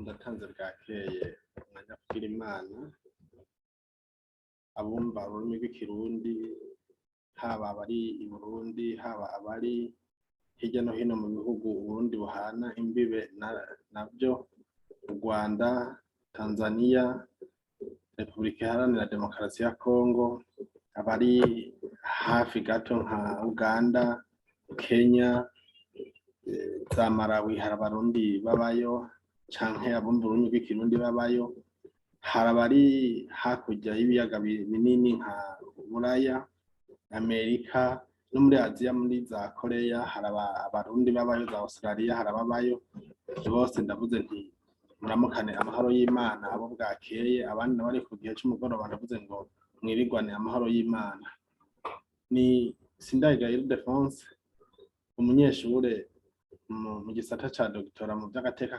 Ndatanze bwakeye umwanya kugira Imana abumva ururimi rw'Ikirundi, haba abari i Burundi, haba abari hirya no hino mu bihugu Uburundi buhana imbibe navyo, u Rwanda, Tanzania, Repubulika Iharanira Demokarasi ya Kongo, abari hafi gato nka Uganda, Kenya, za Malawi, hari Abarundi babayo canke abumva ururimi rw'Ikirundi babayo. Hari abari hakurya y'ibiyaga binini nka Buraya, Amerika, no muri Aziya, muri za Korea hari Abarundi babayo, za Australia hari ababayo. Bose ndavuze nti muramukane amahoro y'Imana abo bwakeye, abandi nabo bari ku gihe c'umugoroba ndavuze ngo mwirigwane amahoro y'Imana. Ni Sindayigaya Ildephonse, umunyeshure mu gisata ca doctorat mu vy'agateka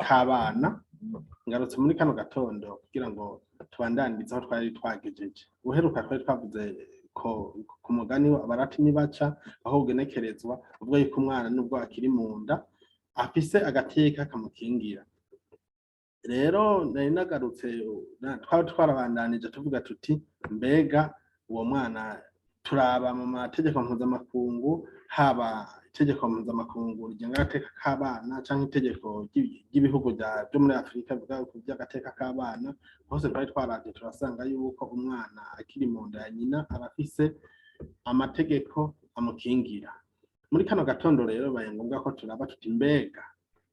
k'abana. Ngarutse muri kano gatondo kugira ngo tubandanirize aho twari twagejeje uheruka. Twari twavuze ko ku mugani Abalatini baca aho ugenekerezwa uvuga yuko umwana nubwo akiri mu nda afise agateka kamukingira. Rero nari nagarutse, twari twarabandanije tuvuga tuti mbega uwo mwana, turaba mu mategeko mpuzamakungu, haba itegeko mpuzamakungu rigenga agateka k'abana canke itegeko ry'ibihugu vyo muri Afurika bivuga ku vy'agateka k'abana. Hose twari twaravye turasanga yuko umwana akiri mu nda ya nyina aba afise amategeko amukingira. Muri kano gatondo rero bibaye ngombwa ko turaba tuti mbega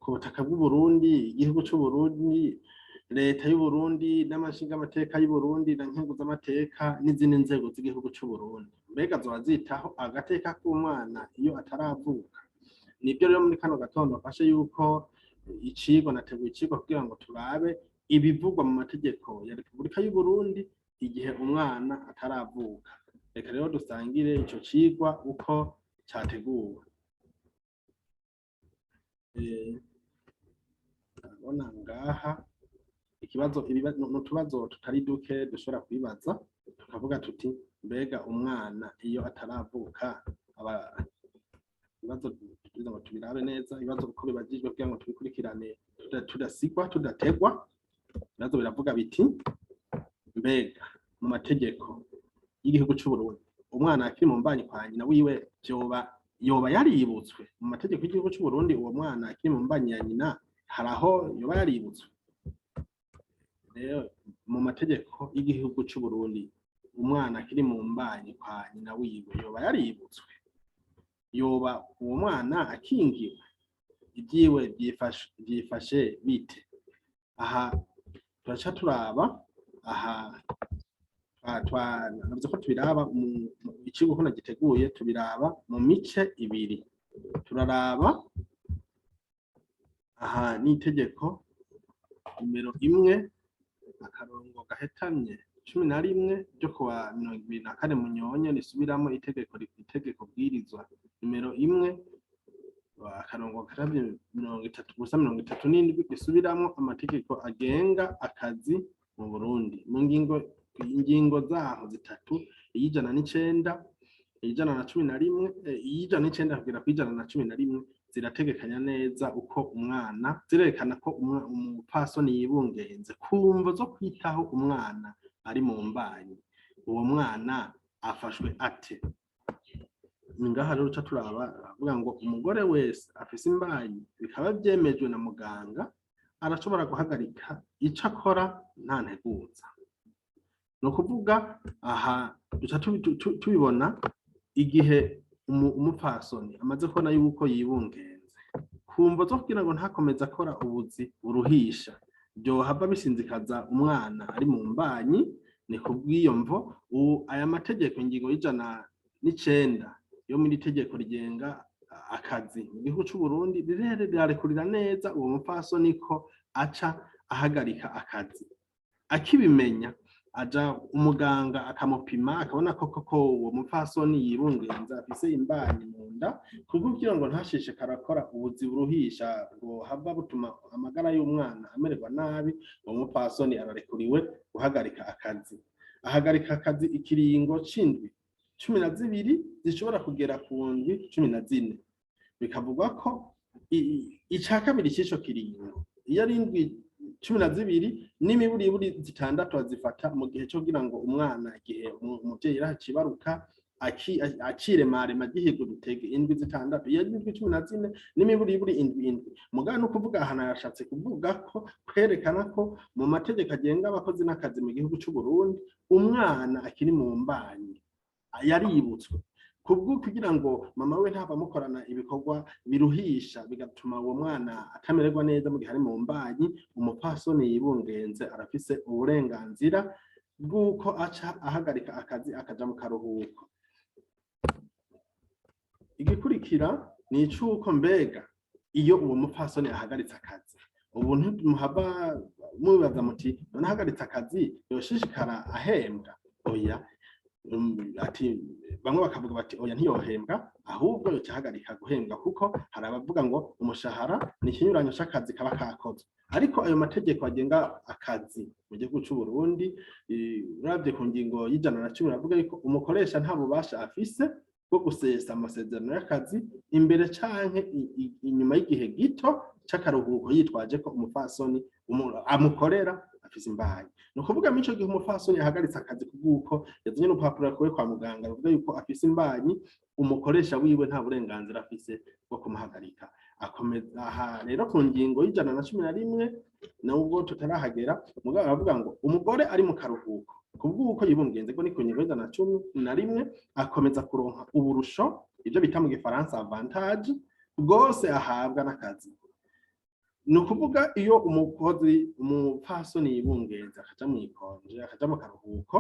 ku butaka bw'Uburundi, igihugu c'Uburundi, leta y'Uburundi n'amashingamateka y'Uburundi na nkenguzamateka n'izindi nzego z'igihugu c'Uburundi, mbega zoba zitaho agateka k'umwana iyo ataravuka? Nibyo rero muri kano gatondo mfashe yuko icigwa, nateguye icigwa kugira ngo turabe ibivugwa mu mategeko ya Repubulika y'Uburundi igihe umwana ataravuka. Reka rero dusangire ico cigwa uko categuwe. Ndabona ngaha ikibazo, n'utubazo tutari duke dushobora kwibaza, tukavuga tuti mbega umwana iyo ataravuka aba, ibibazo kugira ngo tubirabe neza, ibibazo uko bibajijwe kugira ngo tubikurikirane tudasigwa tudategwa. Ibibazo biravuga biti mbega mu mategeko y'igihugu c'Uburundi umwana akiri mu mbanyi kwa nyina wiwe vyoba yoba yaributswe? Mu mategeko y'igihugu c'Uburundi uwo mwana akiri mu mbanyi ya nyina hari aho yoba yaributswe? Rero mu mategeko y'igihugu c'Uburundi umwana akiri mu mbanyi kwa nyina wiwe yoba yaributswe? Yoba uwo mwana akingiwe? Ibyiwe vyifashe bite? Aha turaca turaba aha navuze ko tubiraba icigwa uko nagiteguye, tubiraba mu mice ibiri. Turaraba aha n'itegeko nimero 1-11 ryo kuwa 24 Munyonyo risubiramwo itegeko bwirizwa nimero 1-30-37 risubiramwo amategeko agenga akazi mu Burundi. Mu ingingo zaho zitatu, iy'ijana n'icenda, iy'ijana na cumi na rimwe, iy'ijana n'icenda kugera kw'ijana na cumi na rimwe, zirategekanya neza uko umwana, zirerekana ko umupfasoni yibungenze ku mvo zo kwitaho umwana ari mu mbanyi, uwo mwana afashwe ate? Ni ngaha rero uca turaba, avuga ngo umugore wese afise imbanyi bikaba vyemejwe na muganga arashobora guhagarika ico akora nta nteguza. Ni ukuvuga aha duca tubibona igihe umupfasoni amaze kubona yuko yibungenze ku mvo zo kugira ngo ntakomeze akora ubuzi buruhisha vyohava bisinzikaza umwana ari mu mbanyi. Ni kubw'iyo mvo aya mategeko, ingingo y'ijana n'icenda yo muri itegeko rigenga akazi mu gihugu c'Uburundi, rirarekurira neza uwo mupfasoni ko aca ahagarika akazi akibimenya, aja umuganga akamupima, akabona ko koko uwo mupfasoni yibungenze afise imbanyi mu nda, kugira ngo ntashishikare akora ubuzi buruhisha bwohava butuma amagara y'umwana amererwa nabi. Uwo mupfasoni ararekuriwe guhagarika akazi. Ahagarika akazi ikiringo c'indwi 12 zishobora kugera ku ndwi 14. Bikavugwa ko ica kabiri c'ico kiringo iyo Iyo ari indwi 12 n'imiburiburi 6 bazifata mu gihe cyo kugira ngo umwana, igihe umuvyeyi yaracibaruka, aciremarema gihiga udutege, indwi 6. Iyo ari indwi 14 n'imiburiburi indwi indwi. Mugabo no kuvuga ahantu yashatse kuvuga ko kwerekana ko mu mategeko agenga abakozi n'akazi mu gihugu c'u Burundi, umwana akiri mu mbanyi yaributswe kubwo kugira ngo mama we ntava amukorana ibikorwa biruhisha, bigatuma uwo mwana atamererwa neza mu gihe ari mu mbanyi. Umupfasoni yibungenze arafise uburenganzira bw'uko aca ahagarika akazi, akaja mu karuhuko. Igikurikira ni icuko mbega iyo uwo mupfasoni ahagaritse akazi, ubu ntimuhava mubibaza muti: "None ahagaritse akazi yoshishikara ahembwa?" Oya. Ati bamwe bakavuga bati: "Oya, ntiyohembwa, ahubwo yoca ahagarika guhembwa," kuko hari abavuga ngo umushahara ni ikinyuranyo c'akazi kaba kakozwe. Ariko ayo mategeko agenga akazi mu gihugu c'u Burundi, uravye ku ngingo y'110, aravuga yuko umukoresha nta bubasha afise bwo gusesa amasezerano y'akazi imbere canke inyuma y'igihe gito c'akaruhuko, yitwaje ko umupfasoni amukorera afise imbanyi. Ni ukuvuga muri ico gihe umupfasoni yahagaritse akazi kubw'uko yazanye n'urupapuro yakuwe kwa muganga ruvuga yuko afise imbanyi, umukoresha wiwe nta burenganzira afise bwo kumuhagarika. Akomeza aha rero ku ngingo y'111, nubwo tutarahagera, mugabo aravuga ngo umugore ari mu karuhuko kubw'uko yibungenze, ko ni ku ngingo y'111, akomeza kuronka uburusho, ibyo bita mu gifaransa avantage, bwose ahabwa n'akazi. Ni ukuvuga iyo umukozi, umupfasoni yibungenze, akaja mu i congé, akaja mu karuhuko,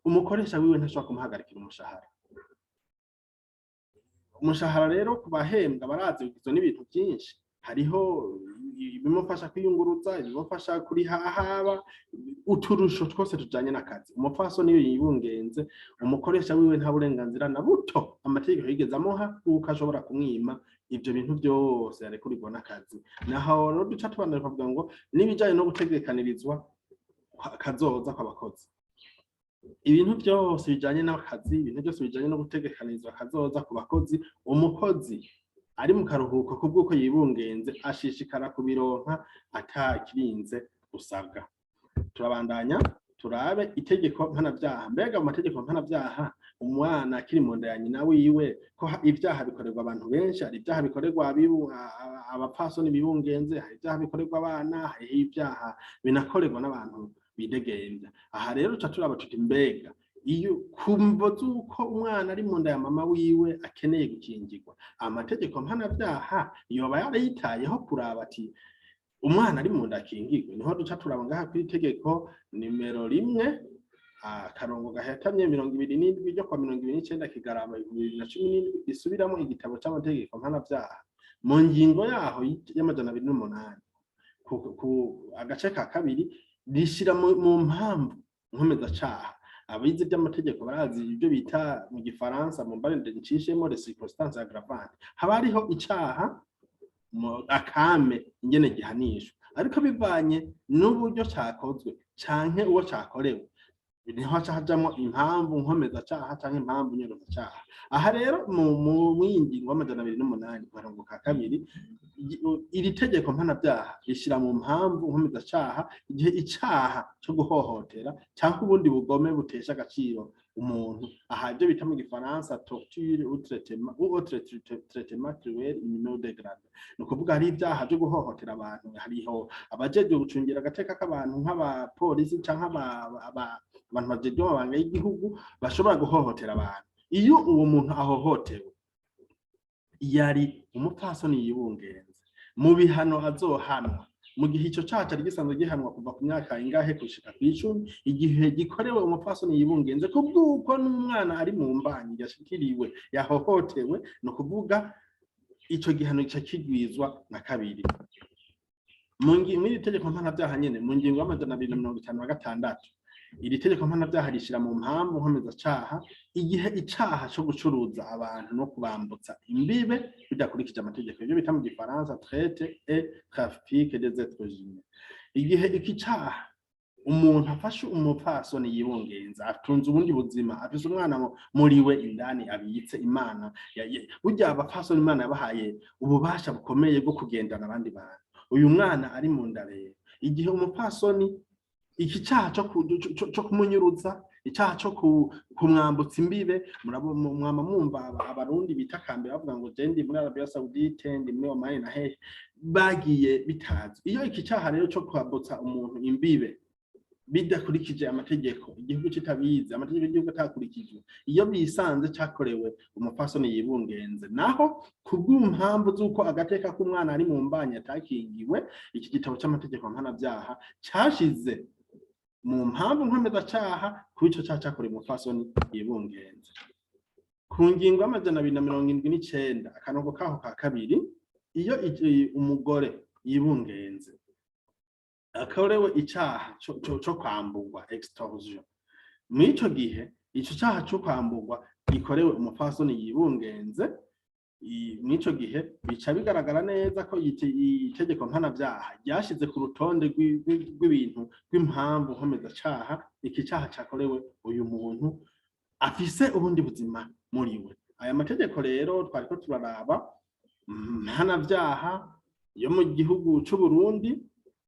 umukoresha wiwe ntashobora kumuhagarikira umushahara. Umushahara rero ku bahembwa barazi ugizwe n'ibintu byinshi: hariho ibimufasha kwiyunguruza, ibimufasha kuriha ahaba, uturusho twose tujanye n'akazi. Umupfasoni iyo yibungenze, umukoresha wiwe nta burenganzira na buto amategeko yigeze amuha kuko ashobora kumwima ivyo bintu byose yarekurirwa n'akazi. Naho rero duca tubandanya tukavuga ngo n'ibijanye no gutegekanirizwa kazoza kw'abakozi, ibintu byose bijanye n'akazi, ibintu byose bijanye no gutegekanirizwa kazoza ku bakozi, umukozi ari mu karuhuko kubw'uko yibungenze ashishikara kubironka atakirinze gusabwa. Turabandanya turabe itegeko mpanavyaha. Mbega mu mategeko mpanavyaha, umwana akiri mu nda ya nyina wiwe, ko ivyaha bikorerwa abantu benshi: hari ivyaha bikorerwa abapfasoni bibungenze, hari ivyaha bikorerwa abana, hariho ivyaha binakorerwa n'abantu bidegemvya. Aha rero tuca turaba tuti: mbega iyo ku mvo z'uko umwana ari mu nda ya mama wiwe akeneye gukingirwa, amategeko mpanavyaha yoba yarayitayeho kuraba ati umwana ari mu nda akingirwe? Niho duca turaba ngaha kuri itegeko nimero 1-27 ryo kwa 29 Kigarama 2017, risubiramo igitabo c'amategeko mpanavyaha, mu ngingo yaho y'208 ku agace ka kabiri, rishira mu mpamvu nkomezacaha. Abize iby'amategeko barazi ibyo bita mu gifaransa, mu mbarinde ncishemo, les circonstances aggravantes. Haba hariho icaha akame ingene gihanishwa, ariko bivanye n'uburyo cakozwe canke uwo cakorewe, niho haca hajamwo impamvu nkomezacaha canke impamvu nyorozacaha. Aha rero mu mw'iyi ngingo y'208 karongo ka kabiri, iri tegeko mpanavyaha rishira mu mpamvu nkomezacaha igihe icaha co guhohotera canke ubundi bugome butesha agaciro umuntu, aha ibyo bita mu gifaransa torture ou traitement ou autre traitement cruel, inhumain ou dégradant. Ni ukuvuga hari ibyaha byo guhohotera abantu, hariho abajejwe gucungira agateka k'abantu nk'abapolisi canke abantu bajejwe amabanga y'igihugu bashobora guhohotera abantu. Iyo uwo muntu ahohotewe yari umupfasoni yibungenze, mu bihano azohanwa, mu gihe ico caha cari gisanzwe gihanwa kuva ku myaka ingahe gushika kw'icumi, igihe gikorewe umupfasoni yibungenze kubw'uko n'umwana ari mu mbanyi yashikiriwe, yahohotewe, ni ukuvuga ico gihano gica kigwizwa na kabiri. Muri iri tegeko mpanavyaha nyene, mu ngingo y'256, iri tegeko mpanavyaha rishira mu mpamvu nkomezacaha igihe icaha co gucuruza abantu no kubambutsa imbibe bidakurikije amategeko, ivyo bita mu gifaransa traite et trafic des êtres humains. Igihe iki caha, umuntu afashe umupfasoni yibungenza, atunze ubundi buzima, afise umwana muriwe indani abitse Imana, burya abapfasoni Imana yabahaye ububasha bukomeye bwo kugendana abandi bantu. Uyu mwana ari mu nda rero, igihe umupfasoni iki caha co kumunyuruza, icaha co kumwambutsa imbibe, mwama mwumva Abarundi bitakambira bavuga ngo je ndi muri Arabia Saoudite, ndi muri Oman na hehe, bagiye bitazwi. Iyo iki caha rero co kwambutsa umuntu imbibe bidakurikije amategeko, igihugu kitabizi, amategeko y'igihugu atakurikijwe, iyo bisanze cakorewe umupfasoni yibungenze, naho kubw'impamvu z'uko agateka k'umwana ari mu mbanyi atakingiwe, iki gitabo c'amategeko mpanavyaha cashize mu mpamvu nkomezacaha kuri ico caha cakorewe umupfasoni yibungenze. Ku ngingo y'279 akanogo kaho ka kabiri, iyo umugore yibungenze akorewe icaha co kwamburwa, extorsion, mw'ico gihe ico caha co kwamburwa gikorewe umupfasoni yibungenze, mw'ico gihe bica bigaragara neza ko itegeko mpanavyaha ryashize ku rutonde rw'ibintu rw'impamvu nkomezacaha iki caha cakorewe uyu muntu afise ubundi buzima muri we. Aya mategeko rero twariko turaraba mpanavyaha yo mu gihugu c'Uburundi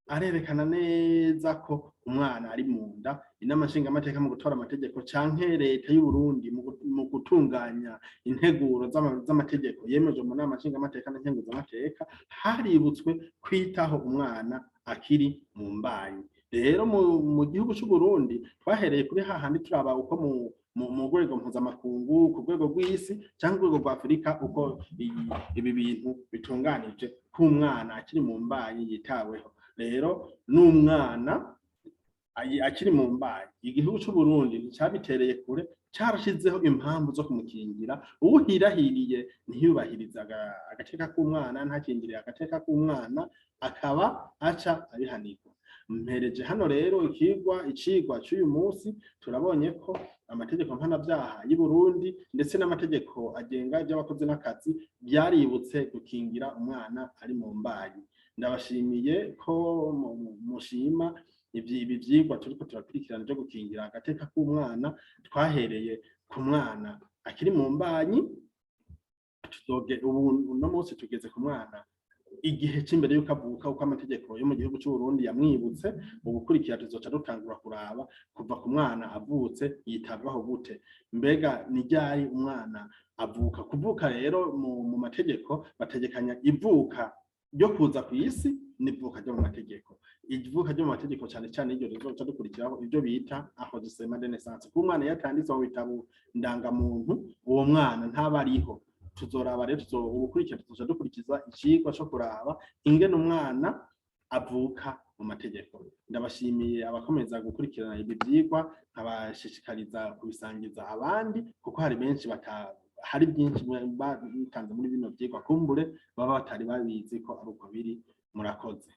arerekana neza ko umwana ari mu nda, Inama Nshingamateka mu gutora amategeko canke Leta y'Uburundi mu gutunganya integuro z'amategeko yemejwe mu Nama Nshingamateka na Nkenguzamateka, haributswe kwitaho umwana akiri mu mbanyi. Rero mu gihugu c'Uburundi twahereye kuri hahandi turaba uko mu rwego mpuzamakungu, ku rwego rw'isi cyangwa urwego rwa Afurika, uko ibi bintu bitunganije k'umwana akiri mu mbanyi yitaweho. Rero n'umwana akiri mu mbanyi, igihugu c'Uburundi nticabitereye kure, carashizeho impamvu zo kumukingira. Uwuhirahiriye ntiyubahirize agateka k'umwana, ntakingire agateka k'umwana, akaba aca abihanirwa. Mpereje hano rero icigwa c'uyu munsi. Turabonye ko amategeko mpanavyaha y'u Burundi ndetse n'amategeko agenga ivy'abakozi n'akazi vyaributse gukingira umwana ari mu mbanyi. Ndabashimiye ko mushima ibi vyigwa turiko turakurikirana vyo gukingira agateka k'umwana. Twahereye ku mwana akiri mu mbanyi, ubu uno munsi tugeze ku mwana igihe c'imbere y'uko avuka, uko amategeko yo mu gihugu c'u Burundi yamwibutse. Ubukurikira tuzoca dutangura kuraba kuva ku mwana avutse yitabwaho gute, mbega ni ryari umwana avuka. Kuvuka rero mu mategeko bategekanya ivuka ryo kuza ku isi n'ivuka ryo mu mategeko. Ivuka ryo mu mategeko cyane cyane iryo rizoca dukurikiraho, ibyo bita enregistrement de naissance, kuko umwana iyo atanditse mu bitabo ndangamuntu, uwo mwana ntaba ariho. Tuzoraba rero, ubukurikira tuzoca dukurikiza icigwa co kuraba ingene umwana avuka mu mategeko. Ndabashimiye abakomeza gukurikirana ibi vyigwa, nkabashishikariza kubisangiza abandi, kuko hari benshi bata hari byinshi batanze muri bino vyigwa kumbure baba batari babizi ko ari uko biri. Murakoze.